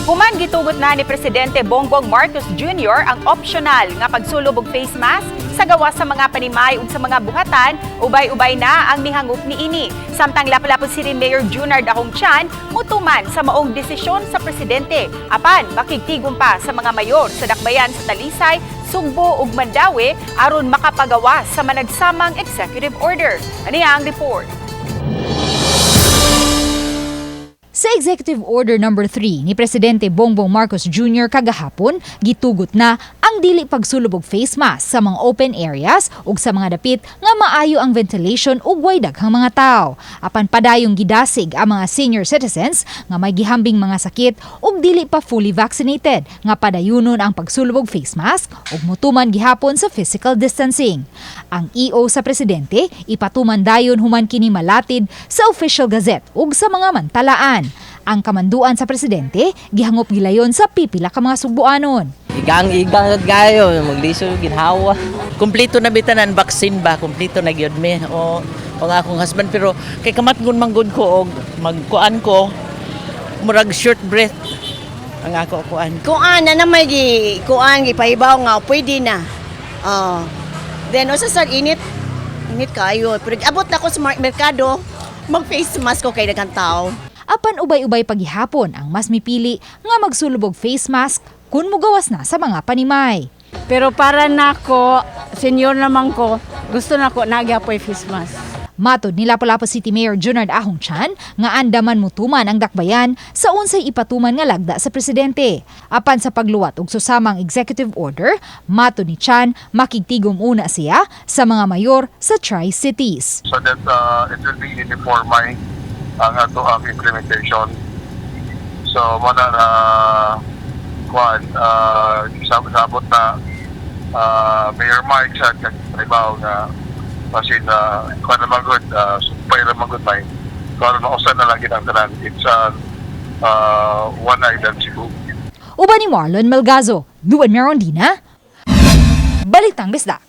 Human gitugot na ni Presidente Bongbong Marcos Jr. ang optional nga pagsulob og face mask sa gawas sa mga panimay ug sa mga buhatan, ubay-ubay na ang mihangop niini. Samtang Lapu-Lapu City Mayor Junard Ahong Chan mutuman sa maong desisyon sa presidente. Apan makigtigom pa sa mga mayor sa dakbayan sa Talisay, Sugbo ug Mandaue aron makapagawas sa managsamang executive order. Aniya ang report. Sa Executive Order Number 3 ni Presidente Bongbong Marcos Jr. kagahapon, gitugot na ang dili pagsulob og face mask sa mga open areas ug sa mga dapit nga maayo ang ventilation ug way daghang mga tao. Apan padayong gidasig ang mga senior citizens nga may gihambing mga sakit ug dili pa fully vaccinated nga padayunon ang pagsulob og face mask ug mutuman gihapon sa physical distancing. Ang EO sa presidente ipatuman dayon human kini malatid sa official gazette ug sa mga mantalaan. Ang kamanduan sa presidente gihangop gilayon sa pipila ka mga Sugbuanon. Igang-igang at gayo, magliso ginhawa. Kumpleto na bitanan vaccine ba, kumpleto na gyud mi o nga akong husband, pero kay kamatngon man gud ko og magkuan ko, murag short breath ang ako kuan. Kuan na naman gi kuan gipahibaw nga pwede na. Oh. Then usa sa init init kayo. Pero abot na ko sa merkado, mag face mask ko kay daghang tao. Apan ubay-ubay paghihapon ang mas mipili nga magsulob og face mask kung mugawas na sa mga panimay. Pero para nako, senior naman ko, gusto nako nagyapoy face mask. Matod ni Lapu-Lapu City Mayor Junard Ahong Chan nga andaman mutuman ang dakbayan sa unsay ipatuman nga lagda sa presidente. Apan sa pagluwat og susamang executive order, matod ni Chan, makigtigom una siya sa mga mayor sa Tri-Cities. So that it will be uniformized ang ato ang implementation. So mao na na kuan sabot na Mayor Mike sa kag nga basin na kuan naman gud, supay naman gud may kuan mausa na lang gid ang tanan. It's one island Cebu. Uban ni Marlon Melgazo, Luan Merondina, Balitang Bisdak.